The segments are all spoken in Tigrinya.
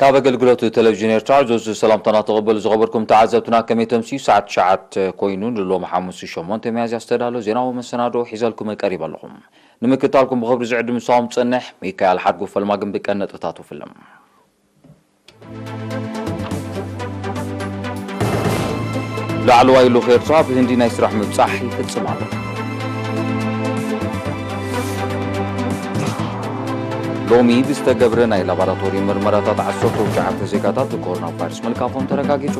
ካብ ኣገልግሎት ቴሌቪዥን ኤርትራ ዕዙዝ ሰላምታና ተቐበሉ ዝኸበርኩም ተዓዘብትና፣ ከመይ ተምስዩ? ሰዓት ትሽዓተ ኮይኑ ንሎሚ ሓሙስ ሸሞንተ ሚያዝያ ዝተዳሎ ዜናዊ መሰናድኦ ሒዘልኩም ቀሪበ ኣለኹ። ንምክትታልኩም ብኽብሪ ዝዕድም ምሳኹም ዝጸንሕ ሚካኤል ሓድጉ። ፈልማ ግን ብቀንዲ ነጥብታቱ ፍልም። ላዕለዋይ ልኡኽ ኤርትራ ኣብ ህንዲ ናይ ስራሕ ምብጻሕ ይፍጽም ኣሎ። ሎሚ ብዝተገብረ ናይ ላቦራቶሪ ምርመራታት ዓሰርተ ትሽዓተ ዜጋታት ብኮሮና ቫይረስ ምልካፎም ተረጋጊጹ።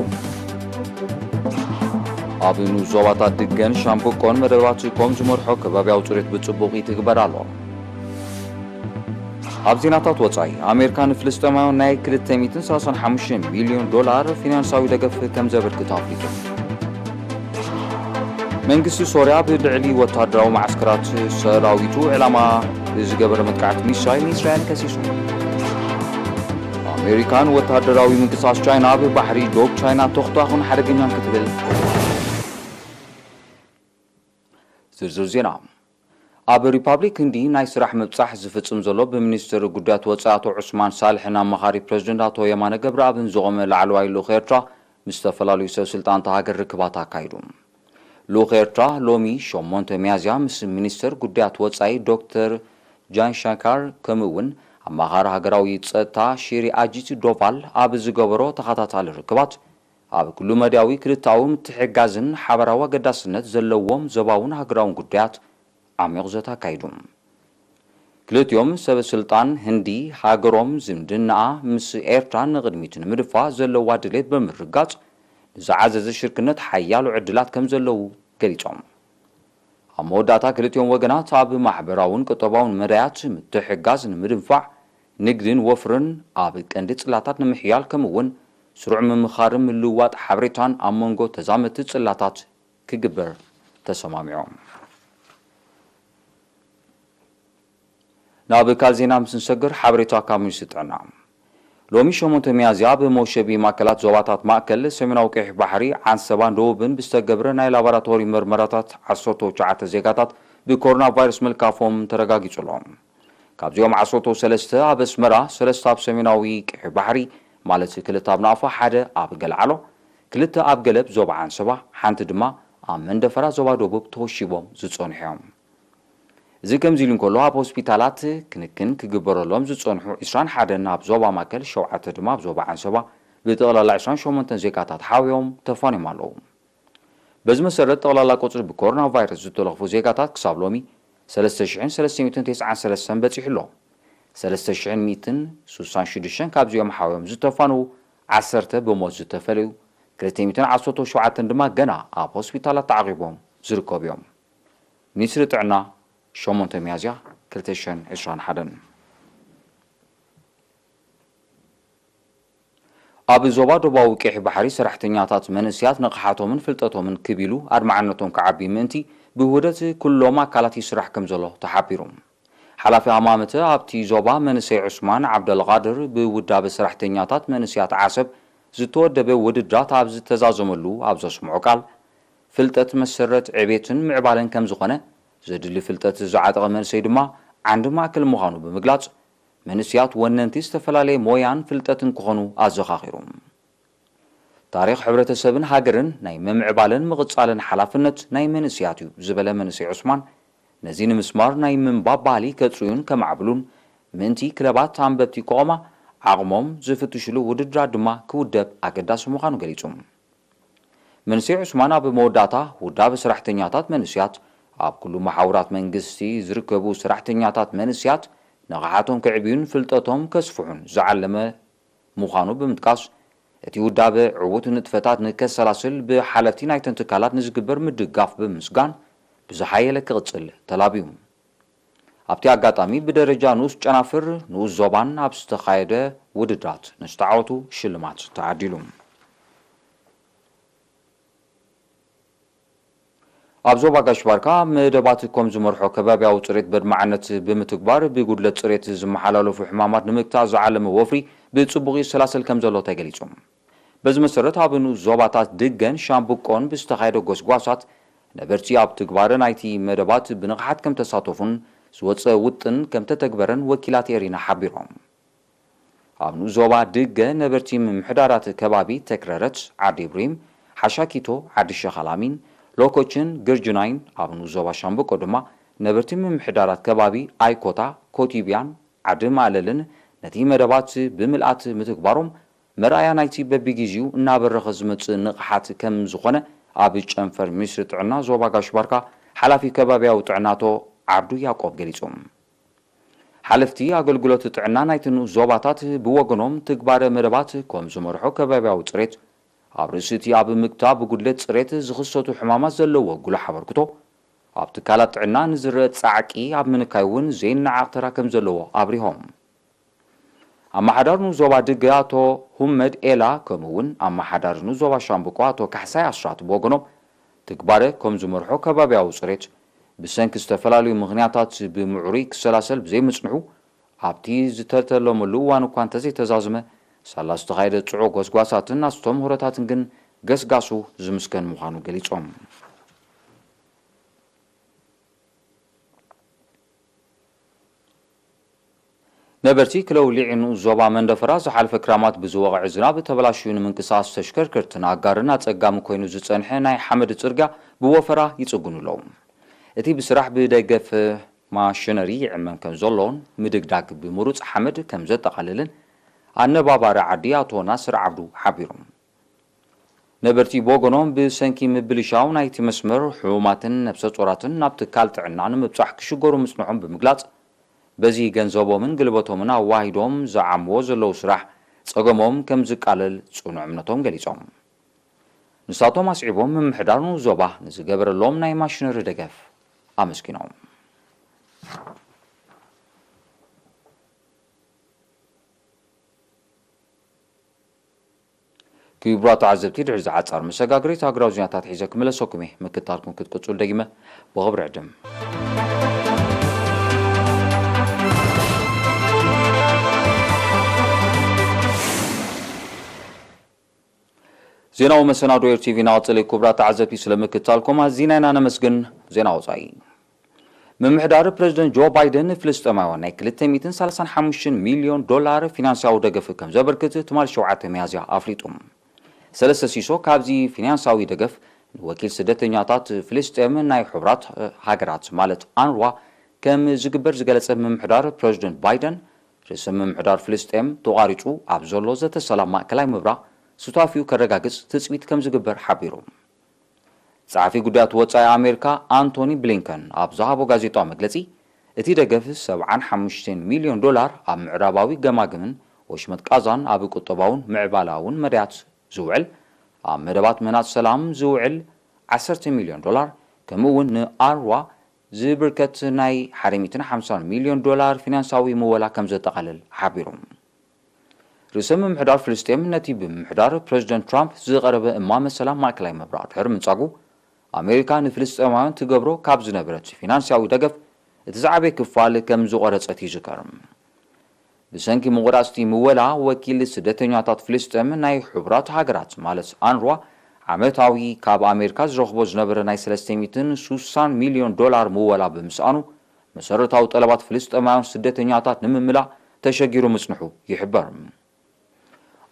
ኣብ ንኡስ ዞባታት ድገን ሻምብቆን መደባት ኮም ዝመርሖ ከባብያዊ ጽሬት ብጽቡቕ ይትግበር ኣሎ። ኣብ ዜናታት ወጻኢ፣ ኣሜሪካ ንፍልስጤማውያን ናይ ክልተ ሚእትን ሰላሳን ሓሙሽተ ሚልዮን ዶላር ፊናንሳዊ ደገፍ ከም ዘበርክት ኣፍሊጡ። መንግስቲ ሶርያ ብልዕሊ ወታደራዊ መዓስከራት ሰራዊቱ ዕላማ ብዝገበረ መጥቃዕቲ ሚሳይል ንእስራኤል ከሲሱ። ኣሜሪካ ንወታደራዊ ምንቅስቃስ ቻይና ኣብ ባሕሪ ዶብ ቻይና ተኹታኹን ሓደገኛን ክትብል። ዝርዝር ዜና። ኣብ ሪፓብሊክ ህንዲ ናይ ስራሕ ምብጻሕ ዝፍጽም ዘሎ ብሚኒስትር ጉዳያት ወጻኢ ኣቶ ዑስማን ሳልሕን ኣማኻሪ ፕረዚደንት ኣቶ የማነ ገብረኣብን ዝቖመ ላዕለዋይ ልኡኽ ኤርትራ ምስ ዝተፈላለዩ ሰብ ስልጣን እታ ሃገር ርክባት ኣካይዱ። ልኡኽ ኤርትራ ሎሚ ሸሞንተ ሚያዝያ ምስ ሚኒስትር ጉዳያት ወጻኢ ዶክተር ጃይሻንካር ከምኡ እውን ኣማኻሪ ሃገራዊ ጸጥታ ሽሪ ኣጂት ዶቫል ኣብ ዝገበሮ ተኸታታሊ ርክባት ኣብ ኩሉ መዳያዊ ክልተኣዊ ምትሕግጋዝን ሓበራዊ ኣገዳስነት ዘለዎም ዞባውን ሃገራውን ጉዳያት ዓሚቕ ዘተ ኣካይዱ። ክልቲኦም ሰበ ስልጣን ህንዲ ሃገሮም ዝምድናኣ ምስ ኤርትራ ንቕድሚት ንምድፋእ ዘለዋ ድሌት ብምርጋጽ ንዝዓዘዘ ሽርክነት ሓያሎ ዕድላት ከም ዘለዉ ገሊጾም። ኣብ መወዳእታ ክልቲኦም ወገናት ኣብ ማሕበራውን ቁጠባውን መዳያት ምትሕግጋዝ ንምድንፋዕ ንግድን ወፍርን ኣብ ቀንዲ ጽላታት ንምሕያል ከምኡ እውን ስሩዕ ምምኻርን ምልውዋጥ ሓበሬታን ኣብ መንጎ ተዛመድቲ ጽላታት ክግበር ተሰማሚዖም። ናብ ካልእ ዜና ምስ ንሰግር ሓበሬታ ካብ ሚኒስትሪ ጥዕና። ሎሚ ሸሞንተ ሚያዝያ ኣብ መውሸቢ ማእከላት ዞባታት ማእከል ሰሜናዊ ቀይሕ ባሕሪ ዓንሰባን ደቡብን ብዝተገብረ ናይ ላቦራቶሪ መርመራታት ዓሰርተ ትሽዓተ ዜጋታት ብኮሮና ቫይረስ ምልካፎም ተረጋጊጹ ኣሎ። ካብዚኦም ዓሰርተ ሰለስተ ኣብ ኣስመራ፣ ሰለስተ ኣብ ሰሜናዊ ቀይሕ ባሕሪ ማለት ክልተ ኣብ ናቕፋ፣ ሓደ ኣብ ገልዓሎ፣ ክልተ ኣብ ገለብ ዞባ ዓንሰባ፣ ሓንቲ ድማ ኣብ መንደፈራ ዞባ ደቡብ ተወሺቦም ዝጸንሑ እዮም። እዚ ከምዚ ኢሉ እንከሎ፣ ኣብ ሆስፒታላት ክንክን ክግበረሎም ዝጸንሑ ዕስራን ሓደን ኣብ ዞባ ማእከል፣ ሸውዓተ ድማ ኣብ ዞባ ዓንሰባ፣ ብጠቕላላ ዕስራን ሸሞንተን ዜጋታት ሓውዮም ተፋንዮም ኣለዉ። በዚ መሰረት፣ ጠቕላላ ቁጽሪ ብኮሮና ቫይረስ ዝተለኽፉ ዜጋታት ክሳብ ሎሚ ሰለስተ ሽሕን ሰለስተ ሚእትን ተስዓን ሰለስተን በጺሑ ኣሎ። ሰለስተ ሽሕን ሚእትን ስሳን ሽዱሽተን ካብዚኦም ሓውዮም ዝተፋንዉ፣ ዓሰርተ ብሞት ዝተፈለዩ፣ ክልተ ሚእትን ዓሰርተ ሸውዓተን ድማ ገና ኣብ ሆስፒታላት ተዓቒቦም ዝርከቡ እዮም። ሚኒስትሪ ጥዕና፣ ሸሞንተ ሚያዝያ ክልተ ሽሕን ዕስራን ሓደን። ኣብ ዞባ ደቡባዊ ቀይሕ ባሕሪ ሰራሕተኛታት መንእሰያት ንቕሓቶምን ፍልጠቶምን ክብ ኢሉ ኣድማዕነቶም ክዓቢ ምእንቲ ብውህደት ኩሎም ኣካላት ይስራሕ ከም ዘሎ ተሓቢሩ። ሓላፊ ሃማመተ ኣብቲ ዞባ መንእሰይ ዑስማን ዓብደልቃድር ብውዳበ ሰራሕተኛታት መንእሰያት ዓሰብ ዝተወደበ ውድድራት ኣብ ዝተዛዘመሉ ኣብ ዘስምዖ ቃል፣ ፍልጠት መሰረት ዕቤትን ምዕባለን ከም ዝኾነ፣ ዘድሊ ፍልጠት ዝዓጠቐ መንእሰይ ድማ ዓንዲ ማእከል ምዃኑ ብምግላጽ፣ መንእሰያት ወነንቲ ዝተፈላለየ ሞያን ፍልጠትን ክኾኑ ኣዘኻኺሩ። ታሪኽ ሕብረተሰብን ሃገርን ናይ ምምዕባልን ምቕጻልን ሓላፍነት ናይ መንእሰያት እዩ ዝበለ መንእሰይ ዑስማን፣ ነዚ ንምስማር ናይ ምንባብ ባህሊ ከጽርዩን ከማዕብሉን ምእንቲ ክለባት ኣንበብቲ ክቖማ ዓቕሞም ዝፍትሽሉ ውድድራት ድማ ክውደብ ኣገዳሲ ምዃኑ ገሊጹ። መንእሰይ ዑስማን ኣብ መወዳእታ፣ ውዳበ ሰራሕተኛታት መንእሰያት ኣብ ኩሉ መሓውራት መንግስቲ ዝርከቡ ሰራሕተኛታት መንእሰያት ንቕሓቶም ከዕብዩን ፍልጠቶም ከስፍሑን ዝዓለመ ምዃኑ ብምጥቃስ፣ እቲ ውዳበ ዕዉት ንጥፈታት ንከሰላስል ብሓለፍቲ ናይተን ትካላት ንዝግበር ምድጋፍ ብምምስጋን፣ ብዝሓየለ ክቕጽል ተላብዩ። ኣብቲ ኣጋጣሚ፣ ብደረጃ ንኡስ ጨናፍር፣ ንኡስ ዞባን ኣብ ዝተኻየደ ውድድራት ንዝተዓወቱ ሽልማት ተዓዲሉ። ኣብ ዞባ ጋሽ ባርካ መደባት ኮም ዝመርሖ ከባብያዊ ጽሬት በድማዕነት ብምትግባር ብጉድለት ጽሬት ዝመሓላለፉ ሕማማት ንምግታእ ዝዓለመ ወፍሪ ብጽቡቕ ይሰላሰል ከም ዘሎ ተገሊጹ። በዚ መሰረት ኣብ ንኡስ ዞባታት ድገን ሻምብቆን ብዝተኻየደ ጎስጓሳት ነበርቲ ኣብ ትግባረ ናይቲ መደባት ብንቕሓት ከም ተሳተፉን ዝወጸ ውጥን ከም ተተግበረን ወኪላት ኤሪና ሓቢሮም። ኣብ ንኡስ ዞባ ድገ ነበርቲ ምምሕዳራት ከባቢ ተክረረት፣ ዓዲ ኢብሪሂም፣ ሓሻኪቶ፣ ዓዲ ሸኻላሚን፣ ሎኮችን ግርጅናይን፣ ኣብ ንኡስ ዞባ ሻምበቆ ድማ ነበርቲ ምምሕዳራት ከባቢ ኣይኮታ፣ ኮቲቢያን ዓዲ ማእለልን ነቲ መደባት ብምልኣት ምትግባሮም መርኣያ ናይቲ በቢጊዜኡ እናበረኸ ዝመጽእ ንቕሓት ከም ዝኾነ ኣብ ጨንፈር ሚኒስትሪ ጥዕና ዞባ ጋሽ ባርካ ሓላፊ ከባብያዊ ጥዕና ኣቶ ዓብዱ ያዕቆብ ገሊጾም። ሓለፍቲ ኣገልግሎት ጥዕና ናይቲ ንኡስ ዞባታት ብወገኖም ትግባረ መደባት ከም ዝመርሖ ከባብያዊ ጽሬት ኣብ ርእሲ እቲ ኣብ ምክታብ ጉድለት ጽሬት ዝኽሰቱ ሕማማት ዘለዎ ጉሉሕ ኣበርክቶ ኣብ ትካላት ጥዕና ንዝረአ ጻዕቂ ኣብ ምንካይ እውን ዘይነዓቕ ተራ ከም ዘለዎ ኣብሪሆም። ኣመሓዳሪ ንኡስ ዞባ ድገ ኣቶ ሁመድ ኤላ ከምኡ እውን ኣመሓዳሪ ንኡስ ዞባ ሻምብቆ ኣቶ ካሕሳይ ኣስራት ብወገኖም ትግባረ ከም ዝመርሖ ከባብያዊ ጽሬት ብሰንኪ ዝተፈላለዩ ምኽንያታት ብምዕሩይ ክሰላሰል ብዘይምጽንሑ ኣብቲ ዝተተለመሉ እዋን እኳ እንተዘይተዛዝመ ሳላ ዝተኻየደ ጽዑቕ ጎስጓሳትን ኣስተምህሮታትን ግን ገስጋሱ ዝምስገን ምዃኑ ገሊጾም። ነበርቲ ክለውሊዕ ንኡስ ዞባ መንደፈራ ዝሓለፈ ክራማት ብዝወቕዐ ዝናብ ተበላሽዩ ንምንቅስቓስ ተሽከርከርትን ኣጋርን ኣጸጋሚ ኮይኑ ዝጸንሐ ናይ ሓመድ ጽርግያ ብወፈራ ይጽግኑ ኣለዉ። እቲ ብስራሕ ብደገፍ ማሽነሪ ይዕመም ከም ዘሎን ምድግዳግ ብምሩጽ ሓመድ ከም ዘጠቓልልን ኣነባባሪ ዓዲ ኣቶ ናስር ዓብዱ ሓቢሮም። ነበርቲ ብወገኖም ብሰንኪ ምብልሻው ናይቲ መስመር ሕሙማትን ነብሰ ጾራትን ናብ ትካል ጥዕና ንምብጻሕ ክሽገሩ ምጽንሖም ብምግላጽ በዚ ገንዘቦምን ግልበቶምን ኣዋሂዶም ዝዓምዎ ዘለዉ ስራሕ ጸገሞም ከም ዝቃለል ጽኑዕ እምነቶም ገሊጾም። ንሳቶም ኣስዒቦም ምምሕዳር ንኡስ ዞባ ንዝገበረሎም ናይ ማሽነሪ ደገፍ ኣመስጊኖም። ክቡራት ተዓዘብቲ ድሕሪ ዝዓጻር መሰጋገሪት ሃገራዊ ዜናታት ሒዘ ክምለሰኩም እየ። ምክትታልኩም ክትቅጽሉ ደጊመ ብኽብሪ ዕድም። ዜናዊ መሰናዶ ኤር ቲቪ እናቐጸለ እዩ። ክቡራት ተዓዘብቲ ስለ ምክትታልኩም ኣዚና ኢና ነመስግን። ዜና ወጻኢ። ምምሕዳር ፕረዚደንት ጆ ባይደን ንፍልስጤማውያን ናይ ክልተ ሚእትን ሰላሳን ሓሙሽተን ሚልዮን ዶላር ፊናንሳዊ ደገፍ ከም ዘበርክት ትማሊ ሸውዓተ ሚያዝያ ኣፍሊጡ። ሰለስተ ሲሶ ካብዚ ፊናንሳዊ ደገፍ ንወኪል ስደተኛታት ፍልስጤም ናይ ሕቡራት ሃገራት ማለት ኣንርዋ ከም ዝግበር ዝገለጸ ምምሕዳር ፕረዚደንት ባይደን፣ ርእሰ ምምሕዳር ፍልስጤም ተቋሪጹ ኣብ ዘሎ ዘተ ሰላም ማእከላይ ምብራቕ ሱታፊኡ ከረጋግጽ ትጽቢት ከም ዝግበር ሓቢሩ። ጸሓፊ ጉዳያት ወጻኢ ኣሜሪካ ኣንቶኒ ብሊንከን ኣብ ዝሃቦ ጋዜጣዊ መግለጺ፣ እቲ ደገፍ ሰብዓን ሓሙሽተን ሚልዮን ዶላር ኣብ ምዕራባዊ ገማግምን ወሽመጥ ቃዛን ኣብ ቁጠባውን ምዕባላውን መዳያት ዝውዕል፣ ኣብ መደባት ምህናጽ ሰላም ዝውዕል ዓሰርተ ሚልዮን ዶላር፣ ከምኡ እውን ንኣንርዋ ዝብርከት ናይ ሓደ ሚእትን ሓምሳን ሚልዮን ዶላር ፊናንሳዊ ምወላ ከም ዘጠቓልል ሓቢሩ። ርእሰ ምምሕዳር ፍልስጤም ነቲ ብምምሕዳር ፕረዚደንት ትራምፕ ዝቐረበ እማመ ሰላም ማእከላይ ምብራቕ ድሕሪ ምንጻጉ፣ ኣሜሪካ ንፍልስጤማውያን ትገብሮ ካብ ዝነበረት ፊናንስያዊ ደገፍ እቲ ዝዓበየ ክፋል ከም ዝቖረጸት ይዝከር። ብሰንኪ ምቑራጽቲ ምወላ፣ ወኪል ስደተኛታት ፍልስጤም ናይ ሕቡራት ሃገራት ማለት ኣንርዋ ዓመታዊ ካብ ኣሜሪካ ዝረኽቦ ዝነበረ ናይ ሰለስተ ሚእትን ሱሳን ሚልዮን ዶላር ምወላ ብምስኣኑ፣ መሰረታዊ ጠለባት ፍልስጤማውያን ስደተኛታት ንምምላእ ተሸጊሩ ምጽንሑ ይሕበር።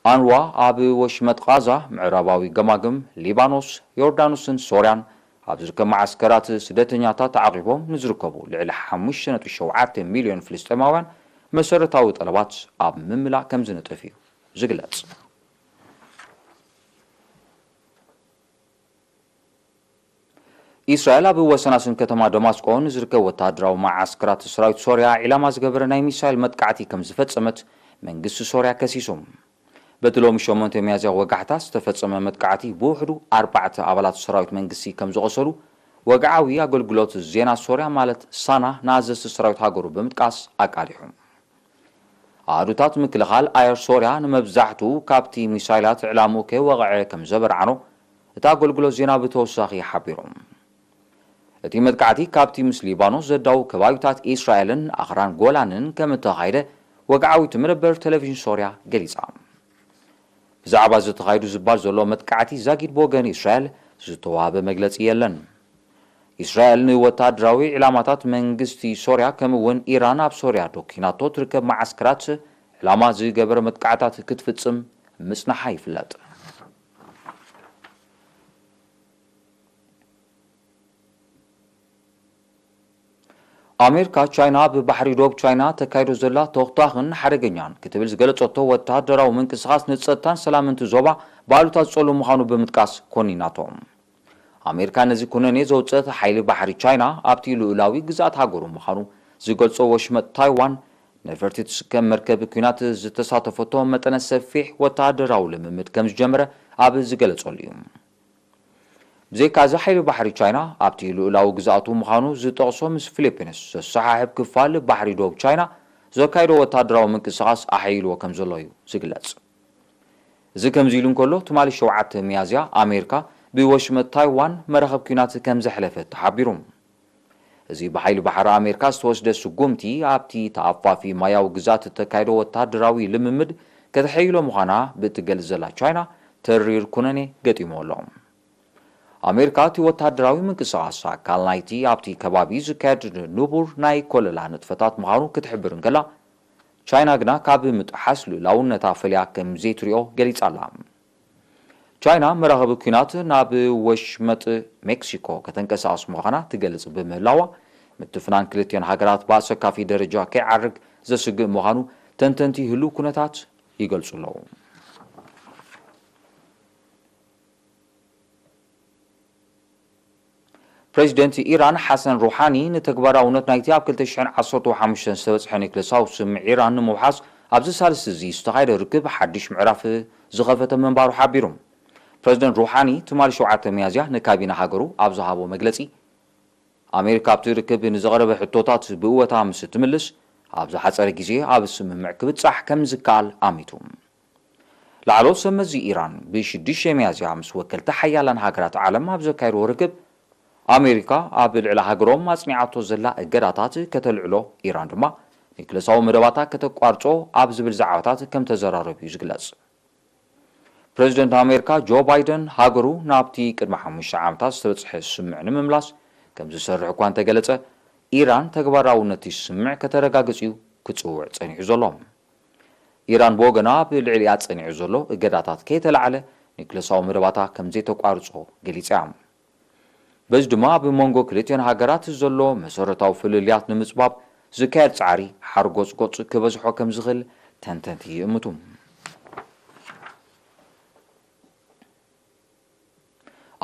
ኣንርዋ ኣብ ወሽመጥ ቓዛ፣ ምዕራባዊ ገማግም፣ ሊባኖስ፣ ዮርዳኖስን ሶርያን ኣብ ዝርከብ መዓስከራት ስደተኛታት ተዓቒቦም ንዝርከቡ ልዕሊ ሓሙሽተ ነጥቢ ሸውዓተ ሚልዮን ፍልስጤማውያን መሰረታዊ ጠለባት ኣብ ምምላእ ከም ዝነጥፍ እዩ ዝግለጽ። ኢስራኤል ኣብ ወሰናስን ከተማ ደማስቆ ንዝርከብ ወተሃደራዊ መዓስከራት ሰራዊት ሶርያ ዒላማ ዝገበረ ናይ ሚሳይል መጥቃዕቲ ከም ዝፈጸመት መንግስቲ ሶርያ ከሲሱ። በቲ ሎሚ ሸሞንተ ሚያዝያ ወጋሕታ ዝተፈጸመ መጥቃዕቲ ብውሕዱ ኣርባዕተ ኣባላት ሰራዊት መንግስቲ ከም ዝቖሰሉ ወግዓዊ ኣገልግሎት ዜና ሶርያ ማለት ሳና ንኣዘዝቲ ሰራዊት ሃገሩ ብምጥቃስ ኣቃሊሑ። ኣሃዱታት ምክልኻል ኣየር ሶርያ ንመብዛሕትኡ ካብቲ ሚሳይላት ዕላምኡ ከይወቕዐ ከም ዘበርዓኖ እቲ ኣገልግሎት ዜና ብተወሳኺ ሓቢሩ። እቲ መጥቃዕቲ ካብቲ ምስ ሊባኖስ ዘዳው ከባቢታት ኢስራኤልን ኣኽራን ጎላንን ከም እተኻየደ ወግዓዊት መደበር ቴሌቪዥን ሶርያ ገሊጻ። ብዛዕባ እዚ ተኻይዱ ዝባል ዘሎ መጥቃዕቲ ዛጊድ ብወገን ኢስራኤል ዝተዋህበ መግለጺ የለን። ኢስራኤል ንወተሃደራዊ ዕላማታት መንግስቲ ሶርያ ከምኡ እውን ኢራን ኣብ ሶርያ ዶኪናቶ ትርከብ መዓስከራት ዕላማ ዝገበረ መጥቃዕታት ክትፍጽም ምጽናሓ ይፍለጥ። ኣሜሪካ፣ ቻይና ብባሕሪ ዶብ ቻይና ተካይዶ ዘላ ተኹታኽን ሓደገኛን ክትብል ዝገለጸቶ ወተሃደራዊ ምንቅስቓስ ንጸጥታን ሰላምን እቲ ዞባ ብኣሉታ ዝጸሉ ምዃኑ ብምጥቃስ ኮኒናቶ። ኣሜሪካ ነዚ ኩነኔ ዘውጸት ሓይሊ ባሕሪ ቻይና ኣብቲ ልኡላዊ ግዝኣት ሃገሩ ምዃኑ ዝገልጾ ወሽመጥ ታይዋን ነፈርቲ ትስከም መርከብ ኲናት ዝተሳተፈቶ መጠነ ሰፊሕ ወተሃደራዊ ልምምድ ከም ዝጀመረ ኣብ ዝገለጸሉ እዩ። ብዘይካዚ ሓይሊ ባሕሪ ቻይና ኣብቲ ልኡላዊ ግዝኣቱ ምዃኑ ዝጠቕሶ ምስ ፊሊፒንስ ዘሰሓሕብ ክፋል ባሕሪ ዶብ ቻይና ዘካይዶ ወተሃደራዊ ምንቅስቓስ ኣሓይልዎ ከም ዘሎ እዩ ዝግለጽ። እዚ ከምዚ ኢሉ እንከሎ ትማሊ ሸውዓተ ሚያዝያ ኣሜሪካ ብወሽመጥ ታይዋን መራኸብ ኲናት ከም ዘሕለፈት ተሓቢሩ። እዚ ብሓይሊ ባሕሪ ኣሜሪካ ዝተወስደ ስጉምቲ ኣብቲ ተኣፋፊ ማያዊ ግዛት እተካይዶ ወታደራዊ ልምምድ ከተሐይሎ ምዃና ብእትገልጽ ዘላ ቻይና ተሪር ኩነኔ ገጢሞ ኣሎ። ኣሜሪካ እቲ ወታደራዊ ምንቅስቓስ ኣካል ናይቲ ኣብቲ ከባቢ ዝካየድ ንቡር ናይ ኮለላ ንጥፈታት ምዃኑ ክትሕብር እንከላ፣ ቻይና ግና ካብ ምጥሓስ ልኡላውነታ ፈልያ ከም ዘይትሪኦ ገሊጻ ኣላ። ቻይና መራኸቢ ኲናት ናብ ወሽመጥ ሜክሲኮ ከተንቀሳቕስ ምዃና ትገልጽ ብምህላዋ፣ ምትፍናን ክልቲኦን ሃገራት ብኣሰካፊ ደረጃ ከይዓርግ ዘስግእ ምዃኑ ተንተንቲ ህሉው ኩነታት ይገልጹ ኣለዉ። ፕሬዚደንት ኢራን ሓሰን ሩሓኒ ንተግባራውነት ናይቲ ኣብ ክልተ ሽሕን ዓሰርተ ሓሙሽተን ዝተበጽሐ ኒክለሳዊ ስምምዕ ኢራን ንምውሓስ ኣብዚ ሳልስቲ እዚ ዝተኻየደ ርክብ ሓድሽ ምዕራፍ ዝኸፈተ ምንባሩ ሓቢሩ። ፕሬዚደንት ሩሓኒ ትማሊ ሸውዓተ ሚያዝያ ንካቢነ ሃገሩ ኣብ ዝሃቦ መግለጺ፣ ኣሜሪካ ኣብቲ ርክብ ንዘቕረበ ሕቶታት ብእወታ ምስ እትምልስ፣ ኣብ ዝሓጸረ ግዜ ኣብ ስምምዕ ክብጻሕ ከም ዝከኣል ኣሚቱ። ላዕለዎት ሰብ መዚ ኢራን ብሽዱሽተ ሚያዝያ ምስ ወከልቲ ሓያላን ሃገራት ዓለም ኣብ ዘካየድዎ ርክብ፣ ኣሜሪካ ኣብ ልዕሊ ሃገሮም ኣጽኒዓቶ ዘላ እገዳታት ከተልዕሎ፣ ኢራን ድማ ኒክለሳዊ መደባታ ከተቋርጾ ኣብ ዝብል ዛዕባታት ከም ተዘራረቡ እዩ ዝግለጽ። ፕሬዚደንት ኣሜሪካ ጆ ባይደን ሃገሩ ናብቲ ቅድሚ ሓሙሽተ ዓመታት ዝተበጽሐ ስምምዕ ንምምላስ ከም ዝሰርሕ እኳ እንተገለጸ፣ ኢራን ተግባራውነት እቲ ስምምዕ ከተረጋግጽ እዩ ክጽውዕ ጸኒሑ ዘሎ። ኢራን ብወገና ኣብ ልዕሊኣ ጸኒዑ ዘሎ እገዳታት ከይተላዕለ ኒክለሳዊ መደባታ ከም ዘይተቋርጾ ገሊጻ እያ። በዚ ድማ ኣብ መንጎ ክልቲኦን ሃገራት ዘሎ መሰረታዊ ፍልልያት ንምጽባብ ዝካየድ ጻዕሪ ሓርጎጽጎጽ ክበዝሖ ከም ዝኽእል ተንተንቲ ይእምቱ።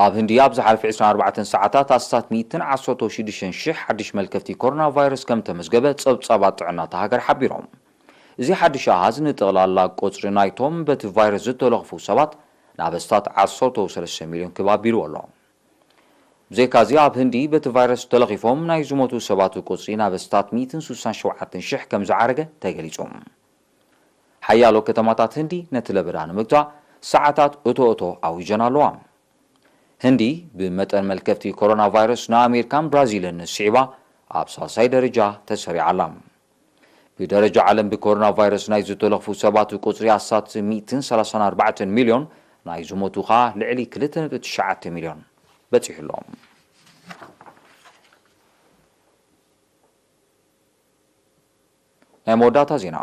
ኣብ ህንዲ ኣብ ዝሓለፈ ዕስራን ኣርባዕተን ሰዓታት ኣስታት ሚእትን ዓሰርተ ሽዱሽተን ሽሕ ሓድሽ መልከፍቲ ኮሮና ቫይረስ ከም ተመዝገበ ጸብጻባት ጥዕና እታ ሃገር ሓቢሮም። እዚ ሓድሽ ኣሃዝ ንጠቕላላ ቁጽሪ ናይቶም በቲ ቫይረስ ዝተለኽፉ ሰባት ናብ ኣስታት ዓሰርተ ሰለስተ ሚልዮን ክብ ኣቢልዎ ኣሎ። ብዘይካዚ ኣብ ህንዲ በቲ ቫይረስ ተለኺፎም ናይ ዝሞቱ ሰባት ቁጽሪ ናብ ኣስታት ሚእትን ስሳን ሸውዓተን ሽሕ ከም ዝዓረገ ተገሊጹ። ሓያሎ ከተማታት ህንዲ ነቲ ለበዳ ንምግታእ ሰዓታት እቶ እቶ ኣዊጀን ኣለዋ። ህንዲ ብመጠን መልከፍቲ ኮሮና ቫይረስ ንኣሜሪካን ብራዚልን ስዒባ ኣብ ሳልሳይ ደረጃ ተሰሪዓ ኣላ። ብደረጃ ዓለም ብኮሮና ቫይረስ ናይ ዝተለኽፉ ሰባት ቁጽሪ ኣስታት ሚእትን ሰላሳን ኣርባዕተን ሚልዮን፣ ናይ ዝሞቱ ኸኣ ልዕሊ ክልተ ነጥቢ ትሽዓተ ሚልዮን በጺሑ ኣሎ። ናይ መወዳእታ ዜና።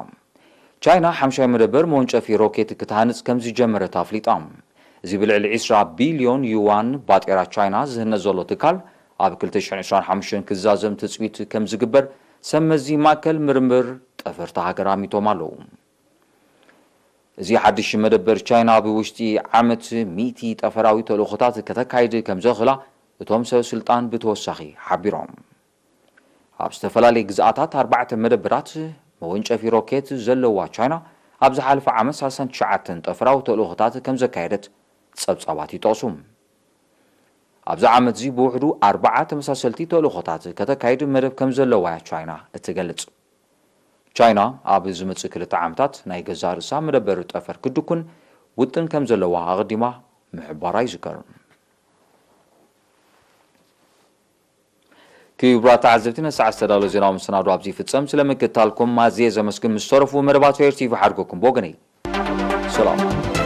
ቻይና ሓምሻይ መደበር መወንጨፊ ሮኬት ክትሃንጽ ከም ዝጀመረት ኣፍሊጣ። እዚ ብልዕሊ ዕስራ ቢልዮን ዩዋን ባጤራ ቻይና ዝህነጽ ዘሎ ትካል ኣብ ክልተ ሽሕን ዕስራን ሓሙሽተን ክዛዘም ትጽቢት ከም ዝግበር ሰብ መዚ ማእከል ምርምር ጠፈርቲ ሃገር ኣሚቶም ኣለዉ። እዚ ሓድሽ መደበር ቻይና ኣብ ውሽጢ ዓመት ሚእቲ ጠፈራዊ ተልእኾታት ከተካይድ ከም ዘኽእላ እቶም ሰብ ስልጣን ብተወሳኺ ሓቢሮም። ኣብ ዝተፈላለዩ ግዝኣታት ኣርባዕተ መደበራት መወንጨፊ ሮኬት ዘለዋ ቻይና ኣብ ዝሓለፈ ዓመት ሰላሳን ትሽዓተን ጠፈራዊ ተልእኾታት ከም ዘካየደት ጸብጻባት ይጠቕሱ። ኣብዚ ዓመት እዚ ብውሕዱ ኣርባዓ ተመሳሰልቲ ተልእኾታት ከተካይድ መደብ ከም ዘለዋ እያ ቻይና እትገልጽ። ቻይና ኣብ ዝመጽእ ክልተ ዓመታት ናይ ገዛእ ርእሳ መደበር ጠፈር ክትድኩን ውጥን ከም ዘለዋ ኣቐዲማ ምሕባራ ይዝከር። ክቡራት ተዓዘብቲ፣ ነዚ ሰዓት ዝተዳለወ ዜናዊ መሰናዶ ኣብዚ ይፍጸም። ስለ ምክትታልኩም ኣዝየ ዘመስግን። ምስ ተረፉ መደባት ፌር ቲቪ ሓድጎኩም። ብወገነይ ሰላም።